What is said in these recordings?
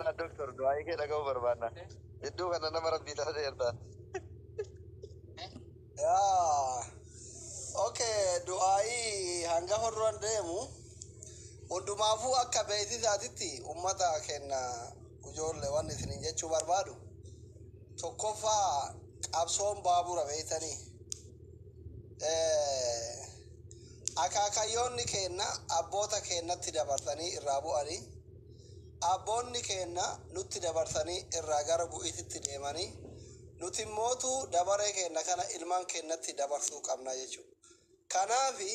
Barbaanna doktor, du'aayii kee dhaga'uu barbaanna. Jidduu kana nama rabbii taateerta. Yaa. Okay, du'aayii hanga horroon deemu hundumaafuu akka beeksisaatitti ummata kenna, ijoollee, wanni isinin jechuu barbaadu tokkoffaa, qabsoon baabura beeytanii. Akaakayyoonni kenna abboota kennatti dabarsanii irraa bu'anii, abboonni kenna nutti dabarsanii irraa gara bu'iititti deemanii, nuti immootu dabaree kenna kana ilmaan kennatti dabarsuu qabna jechuudha. Kanaafi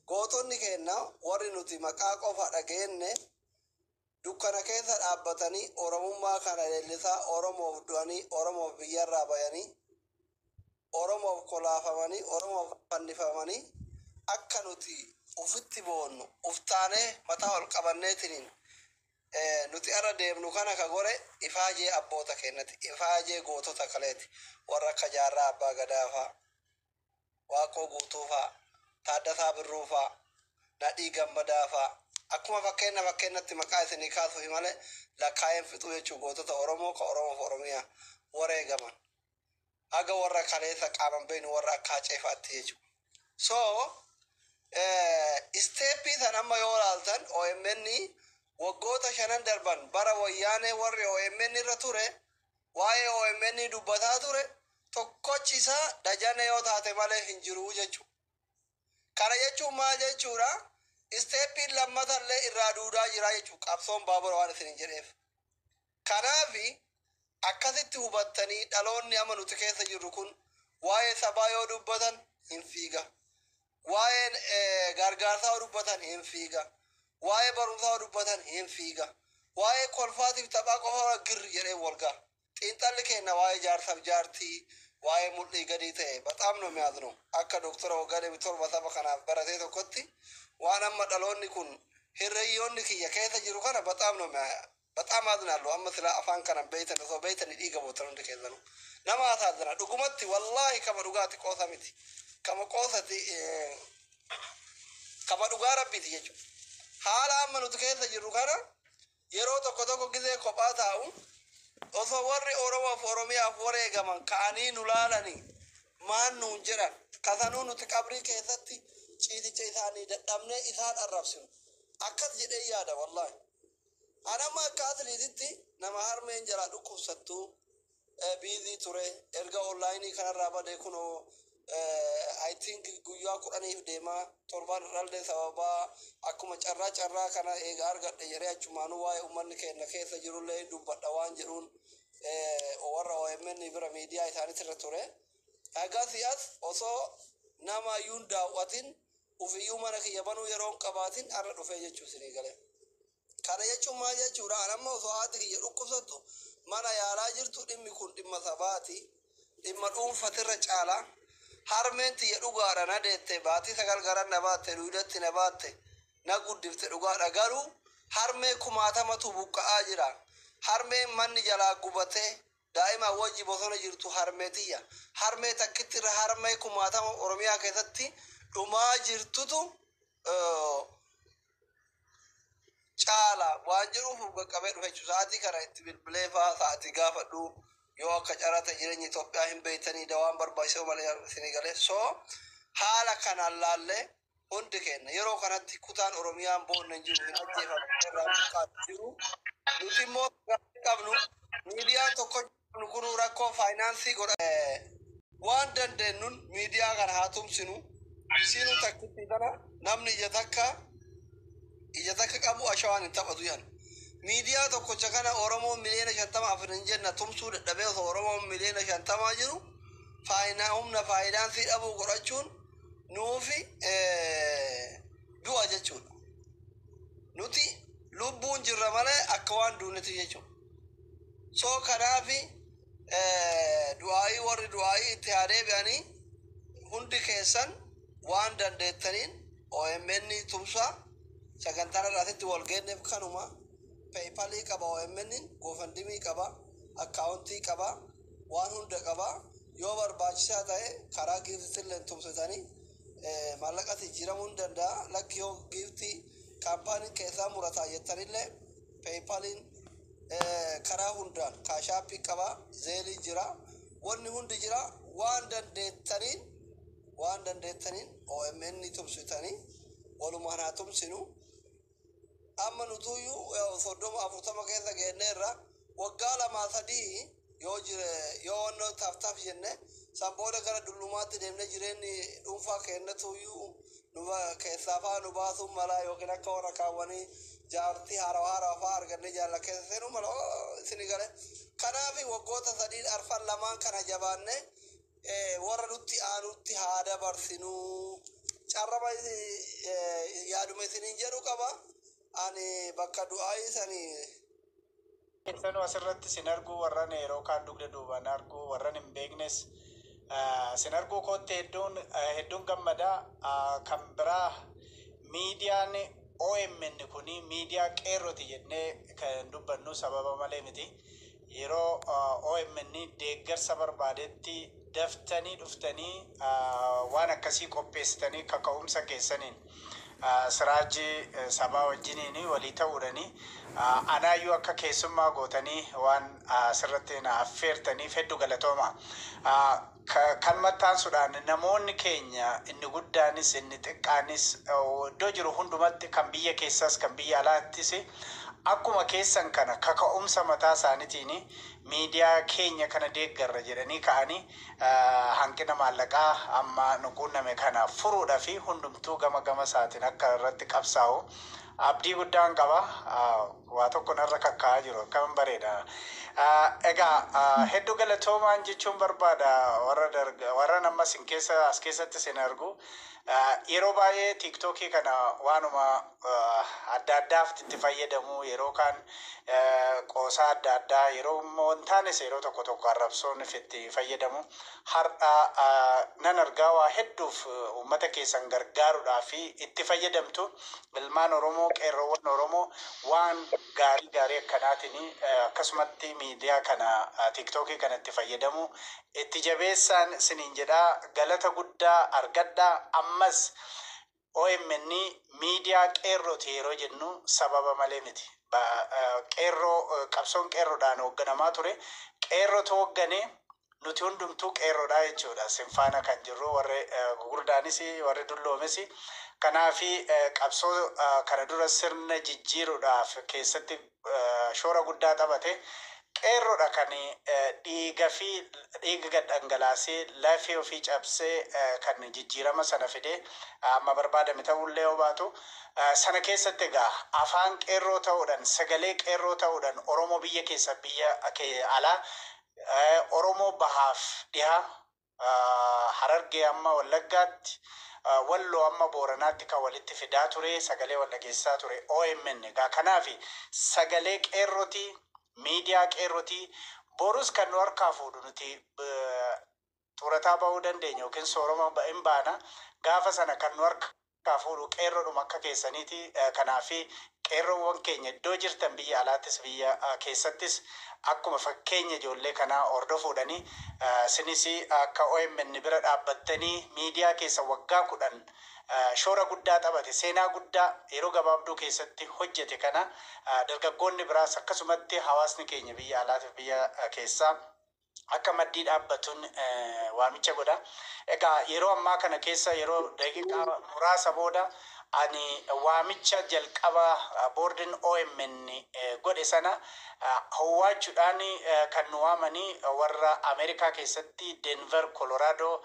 gootonni kenna warri nuti maqaa qofa dhageenne dukkana keessa dhaabbatanii Oromummaa kana leellisaa, Oromoof du'anii, Oromoof biyyarraa bayanii, Oromoof kolaafamanii, Oromoof fannifamanii, akka nuti ufitti boonnu uftaanee mataa ol qabanneetiniin nuti irra deemnu kana ka gore ifaajee abboota kennati, ifaajee gootota kaleeti, warra akka Jaarraa Abbaa Gadaa faa, Waaqoo Guutuu faa, Taaddasaa Birruu faa, Nadhii Gammadaa faa, akkuma fakkeenya fakkeenyatti maqaa isinii kaasuufi malee lakkaa'een fixuu jechuu, gootota Oromoo ka Oromoof Oromiyaa wareegaman haga warra kaleessa qaaman beeknu, warra akka Hacee fa'aatti jechuudha. So step san amma yoo ilaaltan, OMN waggoota 5n darban bara Wayyaanee warri OMN irra ture waa'ee OMN dubbataa ture tokkochi isaa Dajane yoo taate malee hin jiru jechuudha. Kana jechuun maal jechuudha? Stepiin lammatallee irraa duudaa jira jechuudha, qabsoon baabura waan isin jedheef. Kanaafi akkasitti hubattanii, dhaloonni amma nuti keessa jirru kun waa'ee sabaa yoo dubbatan hin fiiga. Waa'ee gargaarsaa yoo dubbatan hin fiiga. Waa'ee barumsaa yoo dubbatan hin fiiga. Waa'ee kolfaatiif taphaa qofa girri jedhee wal ga'a. Xiinxalli keenya waa'ee jaarsaaf jaartii, waa'ee mul'ii gadii ta'e በጣም ነው የሚያዝነው። Akka doktora waggaa 27 saba kanaaf baratee tokkotti, waan amma dhaloonni kun, hirriyyoonni kiyya keessa jiru kana በጣም ነው በጣም አዝናለሁ። Amma sila afaan kana beeytan, osoo beeytanii dhiiga bootan hundi keessanuu. Nama asaazana dhugumatti, wallaahi, kama dhugaati, qoosa miti. Kama qoosati, kama dhugaa rabbiiti jechuudha. Haala amma nuti keessa jirru kana yeroo tokko tokko gizee kophaa taa'u, osoo warri Oromoof Oromiyaaf wareegaman ka'anii nu laalanii maan nuun jedhan, kasanuu nuti qabrii keessatti ciisicha isaanii dadhabnee isaan arrabsinu akkas jedhee yaada, wallaahi. Anamma akka atliititti nama harmeen jalaa dhukkubsattuu busy ture, erga online kanarraa badee kunoo I think guyyaa 10f deemaa, torban irrallee sababaa akkuma carraa carraa kana eega argadhe jedhee achumaanuu waa'ee uummanni keenya keessa jirullee dubbadha waan jedhuun warra OMN bira miidiyaa isaaniis irra ture. Agasii as osoo nama iyyuu daawwatin, ufiyyuu mana kiyya banuu yeroo hin qabaatin har'a dhufee jechuu isinii galee. Kana jechuun maal jechuudha? Anamma osoo haati kiyya dhukkubsattu mana yaalaa jirtu, dhimmi kun dhimma sabaati. Dhimma dhuunfatirra caala. Harmeen tiyya dhugaadha na deette, baatii 9 garan na baatte, duudatti na baatte, na guddifte, dhugaadha, garuu harmee kumaatamatu buqqa'aa jira. Harmeen manni jalaa gubatee daa'ima wajji bosona jirtu harmee tiyya. Harmee takkitti irra harmee kumaatama Oromiyaa keessatti dhumaa jirtutu caala waan jiruuf qaqqabee dhufe jechuudha. Sa'aatii kana itti bilbilee fa'aa sa'aatii gaafadhu yoo akka carata jireenya Itoophiyaa hin beektanii, dawaan barbaachisoo malee isinii galee. So haala kanaan laallee hundi keenya yeroo kanatti kutaan Oromiyaan boonna hin jiru, hin ajjeefamu, irraa buqqaan jiru. Nuti immoo qabnu miidiyaan tokko nu kunuu rakkoo faayinaansii godha. Waan dandeenyuun miidiyaa kana haa tumsinu. Isiinuu takkitti kana namni ija takka qabu ashawaan hin taphatu yan. Miidiyaa tokkocha kana Oromoon miliyoona 50 afur hin jenna tumsuu dadhabee, osoo Oromoon miliyoona 50 jiru faayinaa humna faayinaansii dhabuu godhachuun nuufi du'a jechuudha. Nuti lubbuun jirra malee akka waan duuneti jechuudha. So kanaafi du'aayii, warri du'aayii itti haa deebi'anii, hundi keessan waan dandeettaniin OMN tumsaa. Sagantaan irraatitti wal geenneef kanuma. PayPalii qaba OMN, GoFundMe qaba, akkaawuntii qaba, waan hunda qaba. Yoo barbaachisaa ta'e karaa giftillee tumsitanii maallaqa jijjiiramuu ni danda'a. Lakki, yoo gift kaampaaniin keessaa murataa jettanillee PayPaliin, karaa hundaan Cash Appii qaba, Zellii jira, wanni hundi jira. Waan dandeettaniin, waan dandeettaniin OMN tumsitanii walumaan haa tumsinu. Amma nutuyyuu 30 40 keessa geenneerra. Waggaa 2 3 yoo jire, yoo wannoo taaf jenne, san booda gara dullumaatti deemne, jireenyi dhuunfaa keenyatuyyuu nu keessaa faa nu baasuun mala, yookiin akka warra kaawwanii jaartii haarawaa haarawaa faa arganne jaalla keessa seenuu mala isini gale. Kanaaf waggoota 3 arfan 2n kana jabaanne warra nutti aanutti haa dabarsinuu. Carrama yaaduma isiniin jedhu qaba. Ani bakka du'aa isanii Keessanuu asirratti sin arguu, warran yeroo kaan dugda duubaan arguu, warran hin beeknes sin arguu kootti hedduun hedduun gammadaa. Kan biraa, miidiyaan OMN kuni miidiyaa qeerrooti jennee kan dubbannu sababa malee miti. Yeroo OMN deeggarsa barbaadetti daftanii dhuftanii waan akkasii qopheessitanii kaka'umsa keessaniin Siraajii sabaa wajjiniin walii ta'uudhani anaayyuu akka keessummaa gootanii waan asirratti na affeertaniif hedduu galatooma. Kan maxxansuudhaan namoonni keenya inni guddaanis inni xiqqaanis iddoo jiru hundumatti, kan biyya keessaas kan biyya alaattis, akkuma keessan kana kaka'umsa mataa isaaniitiin miidiyaa keenya kana deeggarra jedhanii ka'anii hanqina maallaqaa amma nu quunname kana furuudhaa fi hundumtuu gama gama isaatiin akka irratti qabsaa'u abdii guddaan qaba. Waa tokko narra kakkaa'aa jiru, akkam bareeda. Egaa hedduu galatoomaan jechuun barbaada warra warra amma sin keessa as keessatti sin argu. Yeroo baay'ee TikTokii kana waanuma adda addaaf itti fayyadamu, yeroo kaan qoosaa adda addaa, yeroo immoo hin taanes yeroo tokko tokko arrabsoon itti fayyadamu. Har'a nan argaa waa hedduuf uummata keessan gargaaruudhaa fi itti fayyadamtu. Ilmaan Oromoo, qeerroowwan Oromoo, waan gaarii gaarii akkanaatiin akkasumatti miidiyaa kana, TikTokii kana itti fayyadamu itti jabeessaan siniin jedhaa. Galata guddaa argadhaa. Ammas OMN miidiyaa qeerrooti yeroo jennu sababa malee miti. Qeerroo, qabsoon qeerroodhaan hoogganamaa ture. Qeerrotu hooggane, nuti hundumtuu qeerroodha jechuudha. Sinfaana kan jirru warri gurguddaanis warri dulloomes. Kanaafi qabsoo kana dura sirna jijjiiruudhaaf keessatti shoora guddaa taphate. Qeerroodha kan dhiiga fi dhiiga gad dhangalaasee, lafee ofii cabsee kan jijjiirama sana fide. Amma barbaadame ta'ullee yoo baatu, sana keessatti egaa afaan qeerroo ta'uudhaan, sagalee qeerroo ta'uudhaan, Oromoo biyya keessa, biyya alaa, Oromoo bahaaf dhihaa, Harargee amma Wallaggaatti, Walloo amma Booranaatti kan walitti fidaa ture, sagalee wal dhageessisaa ture OMN. Egaa kanaaf sagalee qeerrotii, miidiyaa qeerrotii. Borus kan nu harkaa fuudhu, nuti xurataa bahuu dandeenya yookiin sooroma hin baana, gaafa sana kan nu harkaa fuudhu qeerroodhuma akka keessaniiti. Kanaafi qeerroowwan keenya iddoo jirtan, biyya alaattis biyya keessattis, akkuma fakkeenya ijoollee kanaa hordofuudhani sinis akka OMN bira dhaabbattanii miidiyaa keessa waggaa 10 shoora guddaa taphate, seenaa guddaa yeroo gabaabduu keessatti hojjete kana, dargaggoonni biraas akkasumatti hawaasni keenya biyya alaatiif biyya keessaa akka maddii dhaabbatuun waamicha godha. Egaa yeroo ammaa kana keessa, yeroo daqiiqaa muraasa booda, ani waamicha jalqaba boordiin OMN godhe sana howwaachuudhaan kan nu waamanii warra Ameerikaa keessatti Denver, Colorado,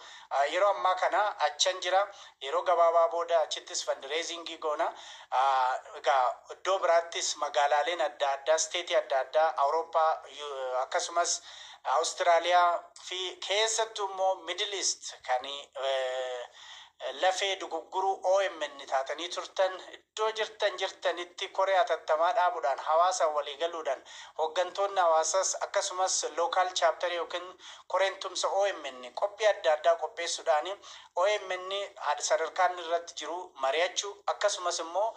yeroo ammaa kana achan jira. Yeroo gabaabaa booda achittis fundraisingii goona. Egaa iddoo biraattis magaalaaleen adda addaa, stateii adda addaa, Awurooppaa, akkasumas Awustiraaliyaa fi keessattuu immoo Middle East kan lafee dugugguruu OMN taatanii turtan, iddoo jirtan jirtanitti koree hatattamaa dhaabuudhaan, hawaasa walii galuudhaan, hooggantoonni hawaasaas akkasumas local chapterii yookiin koreen tumsa OMN qophii adda addaa qopheessuudhaan OMN sadarkaan irratti jiru mari'achuu, akkasumas immoo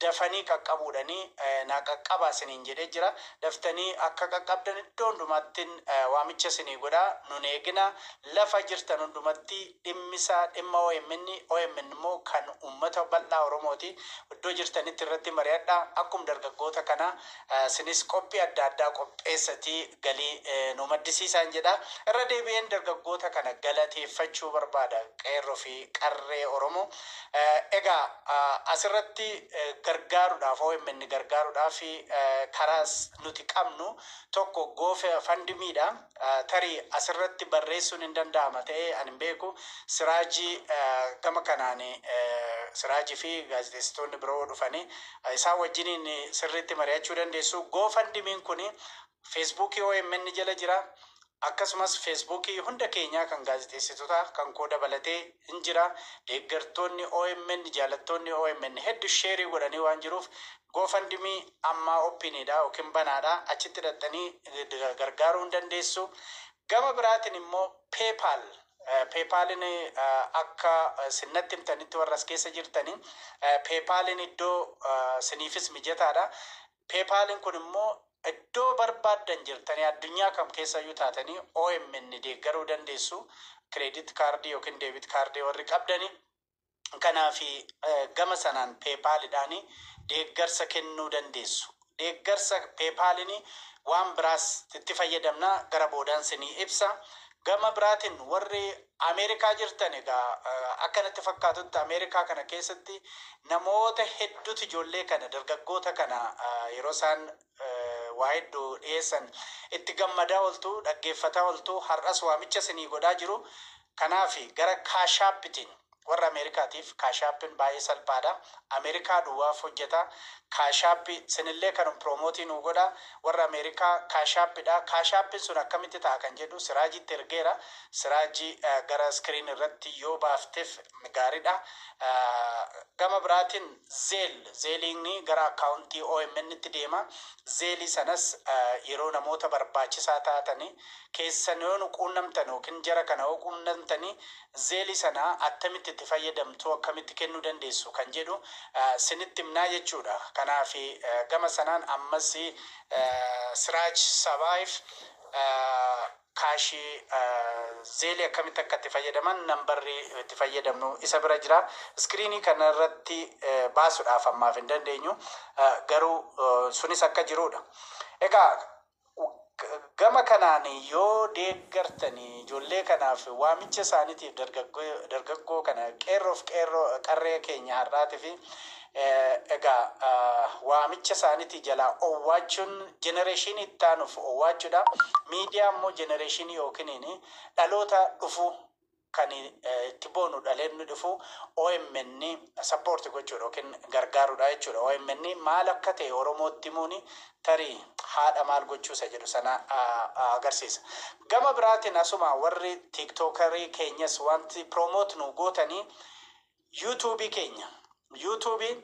Dafanii qaqqabuudhanii naa qaqqabaa isiniin jedhee jira. Daftanii akka qaqqabdan iddoo hundumaatti waamicha isinii godhaa. Nun eegina. Lafa jirtan hundumatti dhimmisaa dhimma OMN, OMN immoo kan uummata bal'aa Oromooti. Iddoo jirtanitti irratti mari'adhaa. Akkuma dargaggoota kana isinis qophii adda addaa qopheessatii galii nu maddisiisaan jedha. Irra deebi'een dargaggoota kana galateeffachuu barbaada, qeerroo fi qarree Oromoo. Egaa asirratti gargaaruudhaaf, OMN gargaaruudhaaf karaa nuti qabnu tokko GoFundMedha. Tarii asirratti barreessuun hin danda'ama ta'ee ani hin beeku. Siraajii gama kanaan Siraajii fi gaazexeessitoonni biroo dhufanii isaan wajjiniin sirriitti mari'achuu dandeessu. GoFundMen kun Facebookii OMN jala jira. Akkasumas Facebookii hunda keenyaa kan gaazexeessitoota kan koo dabalatee hin jira. Deeggartoonni OMN, jaalattoonni OMN hedduu share godhanii waan jiruuf, GoFundMe ammaa openidha yookiin banaadha. Achitti hidhattanii gargaaruu hin dandeessu. Gama biraatiin immoo PayPal. PayPalin akka sinnatti himtanitti, warra as keessa jirtanii, PayPalin iddoo siniifis mijataadha. PayPalin kun immoo iddoo barbaaddan jirtanii, addunyaa kam keessayyuu taatanii, OMN deeggaruu dandeessu. Credit card yookiin debit card warri qabdani. Kanaaf gama sanaan PayPalidhaan deeggarsa kennuu dandeessu. Deeggarsa PayPalin waan biraas itti fayyadamna, gara boodaan sinii ibsa. Gama biraatiin warri Ameerikaa jirtan, egaa akkanatti fakkaatutti Ameerikaa kana keessatti namoota hedduutu ijoollee kana, dargaggoota kana, yeroo isaan waa hedduu dhiyeessan itti gammadaa ooltu, dhaggeeffataa ooltu, har'as waamicha isinii godhaa jiru. Kanaaf gara Cash Appitiin warra Ameerikaatiif Cash Appin baay'ee salphaadha. Ameerikaa duwwaaf hojjeta. Cash App sinillee kan promote nu godha. Warra Ameerikaa Cash Appidha. Cash Appin sun akkamitti ta'a kan jedhu Siraajitti ergeera. Siraajii gara screen irratti yoo baafteef gaariidha. Gama biraatiin Zelle, Zelliin gara account OMN tti deema. Zelle sanas yeroo namoota barbaachisaa taatanii keessan yoo nu quunnamtan yookiin jara kana yoo quunnamtanii, Zelle sana attamitti itti fayyadamtu, akkamitti kennuu dandeessu kan jedhu sinitti himnaa jechuudha. Kanaaf gama sanaan ammas Siraaj Sabaayif cash Zelle akkamitti akka itti fayyadaman nambarri itti fayyadamnu isa bira jira. Screen kana irratti baasuudhaaf ammaaf hin dandeenyu, garuu sunis akka jirudha. Egaa gama kanaan yoo deeggartanii ijoollee kanaaf, waamicha isaaniitiif, dargaggoo kana, qeerroof qeerroo qarree keenya har'aatii fi egaa waamicha isaaniitii jalaa owwaachuun generation itti aanuuf owwaachuudha. Miidiyaa immoo generation yookiin dhaloota dhufu kan itti boonu, dhaloonni dhufu, OMN support gochuudha yookiin gargaaruudha jechuudha. OMN maal akka ta'e Oromootti himuun tarii haadha maal gochuusa jedhu sana agarsiisa. Gama biraatiin asuma warri TikTokerii keenyas wanti promote nu gootanii YouTubeii keenya. YouTubeiin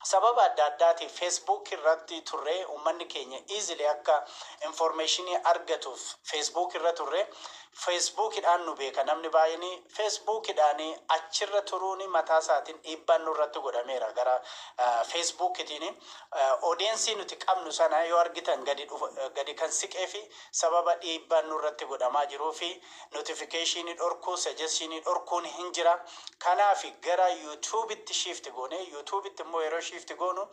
sababa adda addaatiif Facebook irratti turre, uummanni keenya easily akka information argatuuf Facebook irra turre. Facebookidhaan nu beeka namni baay'een. Facebookidhaan achirra turuun mataa isaatiin dhiibbaan nurratti godhameera. Gara Facebookitiin audience nuti qabnu sana yoo argitan gadi gadi kan siqee fi sababa dhiibbaan nurratti godhamaa jiruu fi notification dhorkuu, suggestion dhorkuun hin jira. Kanaaf gara YouTubeitti shift goone. YouTubeitti immoo yeroo shift goonu,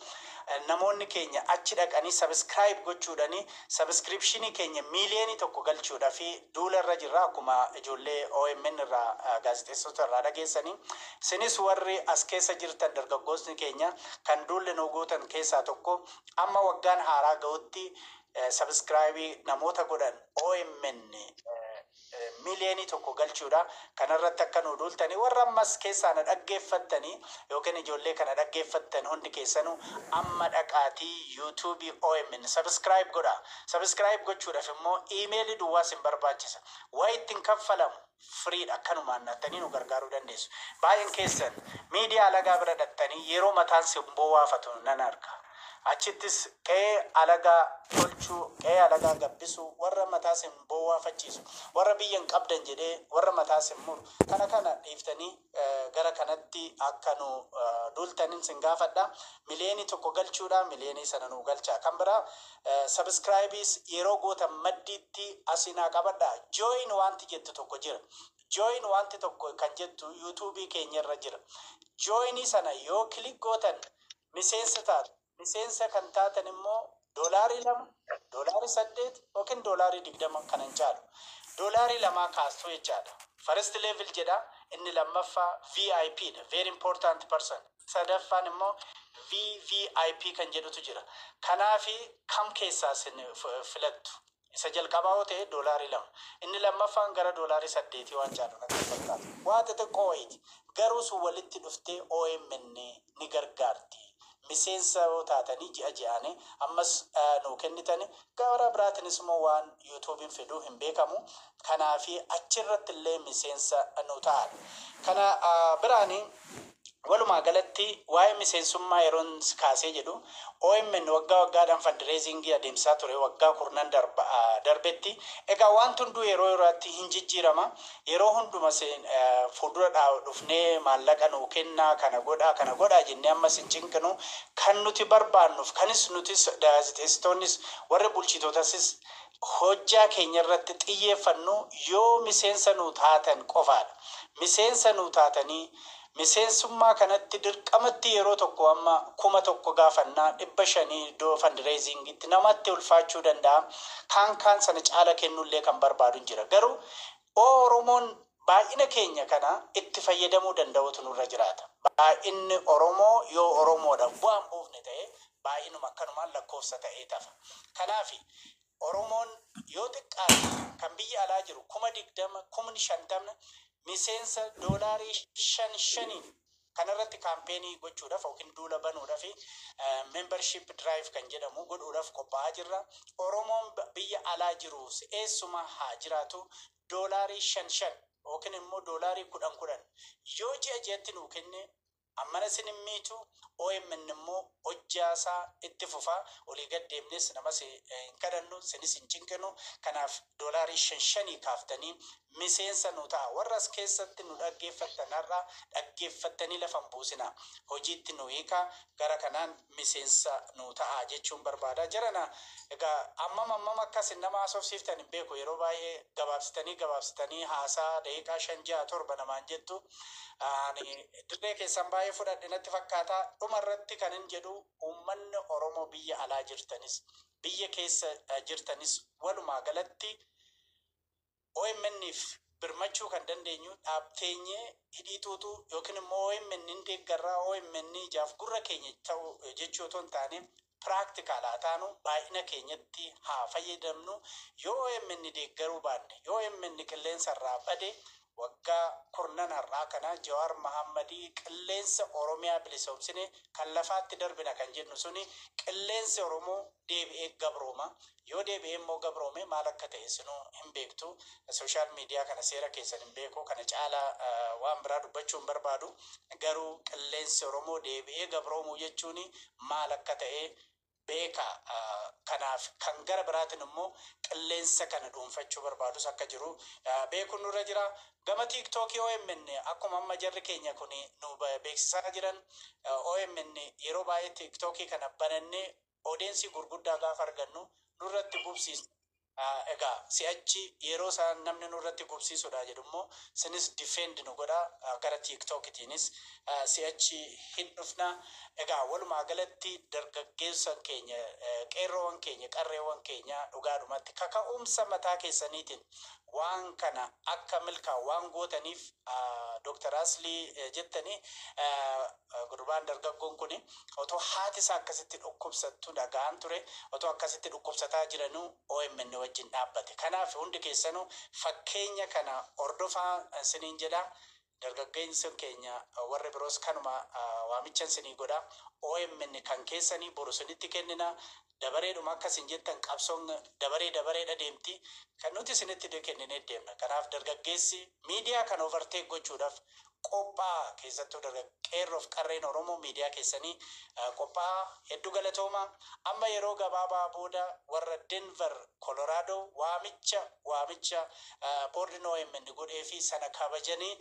namoonni keenya achi dhaqanii subscribe gochuudhani subscription keenya 1 miiliyoonii galchuudha fi duula irra jirra. Akkuma ijoollee OMN irraa, gaazexeessota irraa dhageessanii, isinis warri as keessa jirtan, dargaggoosni keenya kan duulli nu gootan keessaa tokko, amma waggaan haaraa ga'utti subscribe namoota godhan OMN 1 miiliyoonii galchuudha. Kanarratti akka nu duultanii, warra ammas keessaa na dhaggeeffattanii yookiin ijoollee kana dhaggeeffattan hundi keessanuu, amma dhaqaatii YouTubeii OMN subscribe godha. Subscribe gochuudhaaf immoo email duwwaas hin barbaachisa. Waa ittiin kaffalamu, freedha, akkanumaan nattanii nu gargaaruu dandeessu. Baay'een keessan miidiyaa alagaa bira dhattanii yeroo mataan simboo waafatu nan arga. Achittis qe'ee alagaa tolchuu, qe'ee alagaa gabbisuu, warra mataas hin bowwaafachiisu, warra biyya hin qabdan jedhee warra mataas hin muru. Kana dhiiftanii gara kanatti akka nu duultanin sin gaafadha. 1 miliyoona galchuudha, miliyoonii sana nu galcha. Kan biraa subscribe-iis yeroo gootan maddiitti asinaa qabadha. Join wanti jettu tokko jira. Join wanti tokko kan jettu YouTubeii keenya irra jira. Joinii sana yoo click gootan miseensa taatu. Miseensa kan taatan immoo $2, $8 yookiin $20 kan hin caalu. $2 kaastuu jechaadha. First level jedha. Inni lammaffaa VIP dha. Very important person. Sadaffaan immoo VVIP kan jedhutu jira. Kanaafi kam keessaa isin filattu? Isa jalqabaa yoo ta'e $2. Inni lammaffaan gara $8 waan caalu natti fakkaata. Waa xixiqqoo wayiiti. Garuu sun walitti dhuftee OMN ni gargaarti. Miseensa yoo taatanii ji'a ji'aanii ammas nuu kennitani, gara biraatinis immoo waan YouTubeiin fiduu hin beekamu. Kanaafi achirratti illee miseensa nu ta'an. Kana biraanii walumaa galatti waa'ee miseensummaa yeroon kaasee jedhu, OMN waggaa waggaadhaan fundraisingii adeemsisaa ture waggaa kurnan darbetti. Egaa wanti hunduu yeroo yerootti hin jijjiirama. Yeroo hunduma fuuldura dhufnee maallaqa nuu kennaa, kana godhaa, kana godhaa jennee ammas hin cinqinu. Kan nuti barbaannuuf kanis nutis gaazexeessitoonnis warri bulchitootasis hojjaa keenya irratti xiyyeeffannu yoo miseensa nuu taatan qofaadha. Miseensa nuu taatanii miseensummaa kanatti dirqamatti yeroo tokko amma 1000 gaafannaa, 500 iddoo fundraisingitti namatti ulfaachuu danda'a. Kaan kaan sana caala kennullee kan barbaadu hin jira. Garuu Oromoon baay'ina keenya kana itti fayyadamuu danda'utu nurra jiraata. Baay'inni Oromoo yoo Oromoodhaaf bu'aan buufne ta'e, baay'inuma akkanumaan lakkoofsa ta'ee tafa. Kanaaf Oromoon yoo xiqqaate kan biyya alaa jiru 20,000, 50,000 miseensa $5 5n kanarratti campaignii gochuudhaaf yookiin duula banuudhaaf, membership drive kan jedhamu godhuudhaaf qophaa'aa jirra. Oromoon biyya alaa jiru eessuma haa jiraatu, $5 5 yookiin immoo $10 10 yoo ji'a ji'atti nuu kenne, ammana isin hin miitu. OMN immoo hojjaasaa itti fufa. Olii gad deemnes namas hin kadhannu, sinis hin cinqinu. Kanaaf $5 5 kaaftanii miseensa nu ta'a. Warra as keessatti nu dhaggeeffattan, har'a dhaggeeffattanii lafa hin buusina, hojiitti nu hiika. Gara kanaan miseensa nu ta'a jechuun barbaada. Jarana, egaa ammam ammam akkasin nama haasofsiiftan hin beeku. Yeroo baay'ee gabaabsitanii gabaabsitanii haasaa daqiiqaa 5, 6, 7 namaan jettu. Ani dirree keessan baay'ee fudhadhe natti fakkaata. Dhuma irratti kan hin jedhu, uummanni Oromoo biyya alaa jirtanis biyya keessa jirtanis, walumaa galatti OMN'if birmachuu kan dandeenyu dhaabteenyee hidhii xuuxuu yookiin immoo OMN hin deeggarraa, OMN ijaaf gurra keenya ta'u jechuu otoo hin taane, practical haa taanu, baay'ina keenyatti haa fayyadamnu. Yoo OMN deeggaruu baanne, yoo OMN qilleensa irraa bade, waggaa kurnan har'aa kana Jawaar Mahammadii qilleensa Oromiyaa bilisoomsine kan lafaatti darbina kan jennu suni, qilleensi Oromoo deebi'ee gabrooma. Yoo deebi'ee immoo gabroome maal akka ta'e sinuu hin beektu. Social media kana seera keessan hin beeku. Kana caalaa waan biraa dubbachuu hin barbaadu. Garuu qilleensi Oromoo deebi'ee gabroomuu jechuun maal akka ta'e beeka. Kanaaf kan gara biraatiin immoo qilleensa kana dhuunfachuu barbaadus akka jiru beekuun nurra jira. Gama TikTokii OMN akkuma amma jarri keenya kun nu beeksisaa jiran, OMN yeroo baay'ee TikTokii kana banannee audienceii gurguddaa gaafa argannu nurratti gubsiisa. Egaa si'achi yeroo isaan namni nurratti gubsiisudha jedhu immoo sinis defend nu godha. Gara TikTokitiinis si'achi hin dhufna. Egaa walumaa galatti dargaggeessan keenya, qeerroowwan keenya, qarreewwan keenya, dhugaadhumatti kaka'umsa mataa keessaniitiin waan kana akka milkaa'u waan gootaniif, Dr. Aslii jettanii, gurbaan dargaggoon kun otoo haati isaa akkasitti dhukkubsattu dhaga'an ture, otoo akkasitti dhukkubsataa jiranuu OMN wajjin dhaabbate. Kanaaf hundi keessanuu fakkeenya kana hordofaa isiniin jedha. Dargaggeessi keenya warri biroos kanuma waamicha isinii godha. OMN kan keessanii boru isinitti kennina. Dabareedhuma akkasin jettan qabsoon dabaree dabareedha deemti. Kan nuti isinitti kenninee deemna. Kanaaf dargaggeessi miidiyaa kana overtake gochuudhaaf Qophaa keessattuu qeerroof qarreen Oromoo miidiyaa keessanii qophaa. Hedduu galatooma. Amma yeroo gabaabaa booda warra Denver, Colorado waamicha boordiin OMN godhee fi sana kabajanii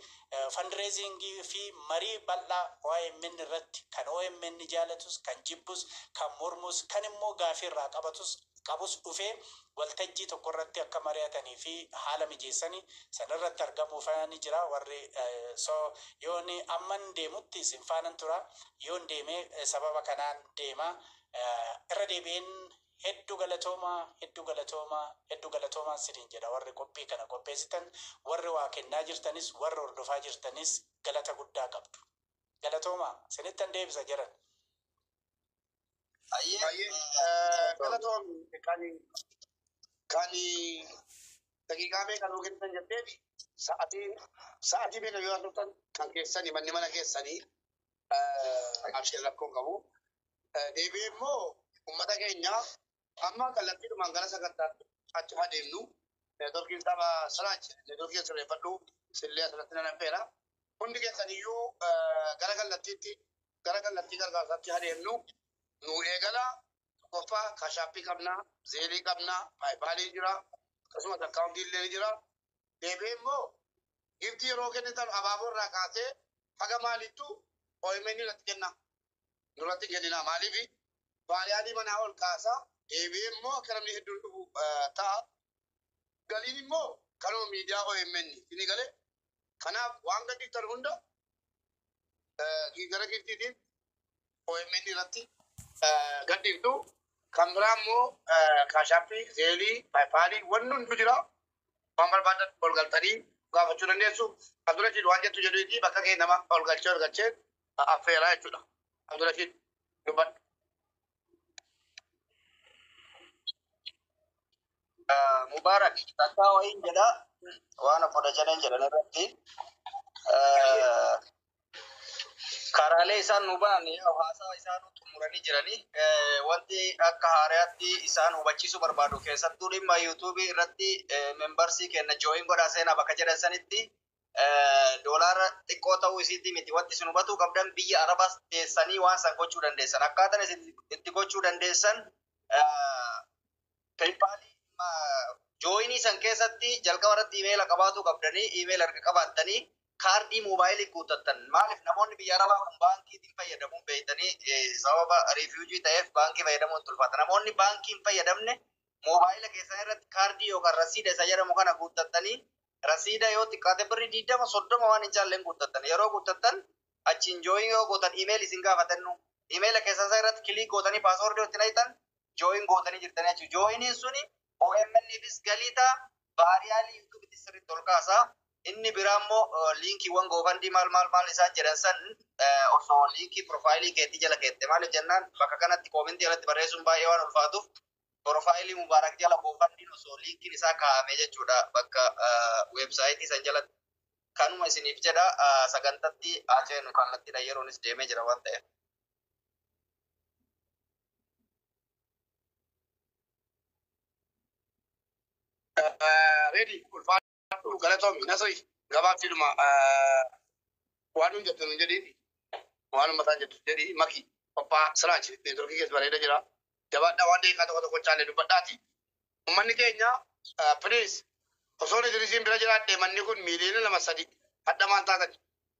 fundraisingii fi marii bal'aa OMN irratti, kan OMN jaalatus, kan jibbus, kan mormus, kan immoo gaafii irraa qabatus qabus dhufee waltajjii tokko irratti akka mari'atanii fi haala mijeessanii sanarratti argamuuf ni jira. Warri so yoon amman deemutti isin faanan tura. Yoon deemee sababa kanaan deema. Irra deebi'een hedduu galatooma, hedduu galatooma, hedduu galatoomaa siniin jedha. Warri qophii kana qopheessitan, warri waa kennaa jirtanis, warri hordofaa jirtanis galata guddaa qabdu. Galatooma, sinittan deebisa jedhan. Baay'ee galatoomi. Kan daqiiqaa meeqa nuu kennitan jetteefi, sa'aatii meeqa yoo turtan kan keessanii manni mana keessanii abshee rakkoon qabu. Deebi'ee immoo uummata keenya amma kallattiidhumaan gara sagantaatti achi haa deemnu. Neetworkiin saba Siraaj, neetworkii sirreeffadhu, sillee asirratti nan affeera. Hundi keessaniyyuu gara kallattiitti, gara kallattii gargaarsaatti haa deemnu. Nu eegala. Tokkoffaa Cash Appii qabnaa, Zellii qabnaa, PayPalii jira, akkasumas akkaawuntii illee ni jira. Deebi'ee immoo giftii yeroo kennitan abaaboo irraa kaasee haga maalittu OMN irratti kenna. Nurratti kennina. Maaliif? Baariyaadii manaa ol kaasaa, deebi'ee immoo akka namni hedduun dhufu ta'a. Galiin immoo kanuma miidiyaa OMN inni galee. Kanaaf waan gadhiiftan hunda gara giftiitiin OMN irratti gadhiiftu. Kan biraa immoo Cash Appii, Zellii, PayPalii wanni hundu jira. Waan barbaadan ol galtanii gaafachuu dandeessu. Abdurashiid, waan jettu jedhuuti, bakka kee nama ol galchee affeeraa jechuudha. Abdurashiid, dubbadhu. Mubarak, takkaa wayiin jedha waan obbo Dajaneen jedhan irratti. Karaalee isaan nu ba'an haasaa isaan xumuranii jiranii, wanti akka haaraatti isaan hubachiisuu barbaadu, keessattuu dhimma YouTubeii irratti membersii kenna, join godhaa seenaa bakka jedhan sanitti, doolaara xiqqoo ta'uu isiitii miti. Wanti isin hubatuu qabdan, biyya Arabaas teessanii waan san gochuu dandeessan. Akkaataan isin itti gochuu dandeessan, PayPalii joinii san keessatti jalqaba irratti imeela qabaatuu qabdanii, imeela erga qabaattanii kaardii moobaayilii guuttattan. Maaliif? Namoonni biyya Arabaa kun baankiitiin fayyadamuun beektanii, sababa refugee ta'eef baankii fayyadamuun tulfaata. Namoonni baankii hin fayyadamne moobaayila keessan irratti kaardii yookaan rasiida isa jedhamu kana guuttattanii, rasiida yoo xiqqaate birri 20, 30 waan hin caalleen guuttattan. Yeroo guuttattan achiin join yoo gootan email isin gaafatannu, imeela keessan isaa irratti click gootanii passwordii itti naqxan, join gootanii jirtanii jechuudha. Joiniin suni OMN'fis galii ta'a, viralii YouTubeitti sirriitti ol kaasa. Inni biraa immoo linkiiwwan GoFundMe maal maal maal isaan jedhan san osoo linkii profileii keetii jala keette. Maaliif jennaan, bakka kanatti commentii jalatti barreessuun baay'ee waan ulfaatuuf, profileii Mubaarak jala GoFundMen osoo linkiin isaa kaa'ame jechuudha, bakka websiteii san jalatti. Kanuma isiniif jedha. Sagantatti haa ceenu kallattiidha, yeroonis deemee jira waan ta'eef. Ready, ulfaadhu, galatoomi. Nasri, gabaabsiidhuma waan nun jettu nun jedhiiti. Waan uummataan jettu jedhii maki qophaa. Siraaj, neetworkii keessa bareeda jira. Jabaadhaa, waan daqiiqaa tokko tokko caalee dubbadhaati. Uummanni keenya, please, osoo Idrisiin bira jiraadhe manni kun miiliyoona 2, 3 hadda maal taatan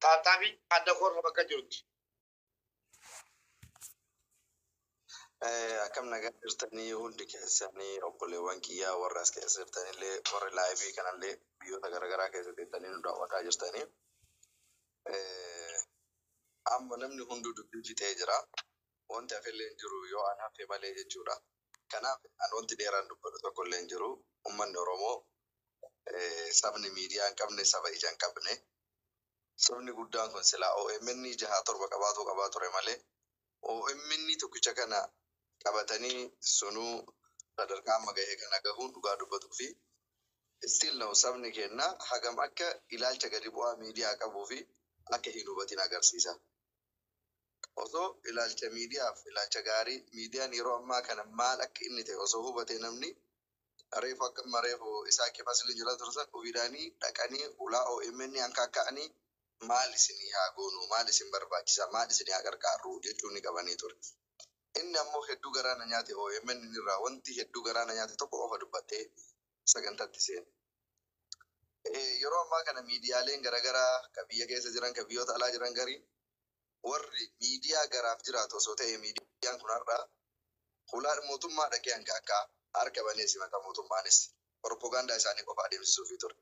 taataafi adda koorra bakka jirutti. Akkam nagaa jirtanii hundi keessanii, obboleewwan kiyyaa warra as keessa jirtanillee, warri liveii kanallee biyyoota garaagaraa keessa teessanii nu daawwataa jirtanii. Amma namni hunduu dubbii fixee jira. Wanti hafellee hin jiru yoo an hafe malee jechuudha. Kanaaf an wanti dheeraan dubbatu tokko illee hin jiru. Uummanni Oromoo, sabni miidiyaa hin qabne saba ija hin qabne. Sabni guddaan kun silaa OMN jaha torba qabaatu qabaa ture malee, OMN tokkicha kana qabatanii sunuu sadarkaa amma gahee kana gahuun, dhugaa dubbatuu fi still now sabni keenya hagam akka ilaalcha gadi bu'aa miidiyaa qabuu fi akka hin hubatin agarsiisa. Osoo ilaalcha miidiyaaf ilaalcha gaarii, miidiyaan yeroo ammaa kana maal akka inni ta'e osoo hubatee, namni reefu akka amma reefu isaa kifasli jira tursan ofiidhaanii dhaqanii ulaa OMN hankaaka'anii Maal isinii haa goonu, maal isin barbaachisa, maal isinii haa gargaarru jechuun ni qabanii ture. Inni ammoo hedduu garaa na nyaate. OMN irraa wanti hedduu garaa na nyaate tokko qofa dubbattee sagantaatti seene. Yeroo ammaa kana miidiyaaleen garaagaraa ka biyya keessa jiran, ka biyyoota alaa jiran, gariin warri miidiyaa garaaf jiraatu osoo ta'e, miidiyaan kun har'a hulaa mootummaa dhaqee hanga akka harka banee simata, mootummaanis propagaandaa isaanii qofa adeemsisuufii ture.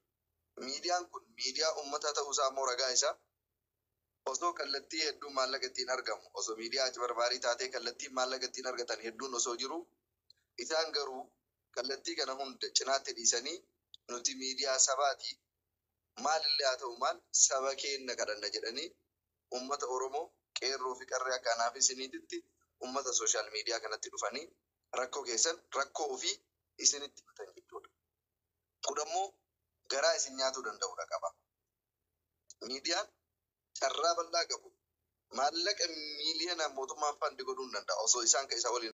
Miidiyaan kun miidiyaa uummataa ta'uusaa immoo ragaa isaa, osoo kallattii hedduun maallaqa ittiin argamu, osoo miidiyaa achi barbaarii taatee kallattiin maallaqa ittiin argatan hedduun osoo jiru, isaan garuu kallattii kana hunda cinaatti dhiisanii, nuti miidiyaa sabaati, maalillee haa ta'u maal saba keenya kadhanna jedhanii, uummata Oromoo qeerroo fi qarree akka anaaf isiniititti uummata social media kanatti dhufanii rakkoo keessan, rakkoo ofii isinitti himatan jechuudha. Kun ammoo garaa isin nyaatuu danda'udha qaba. Miidiyaan carraa bal'aa qabu maallaqa miiliyoonaan mootummaan fund godhuu hin danda'a osoo isaan ka isa waliin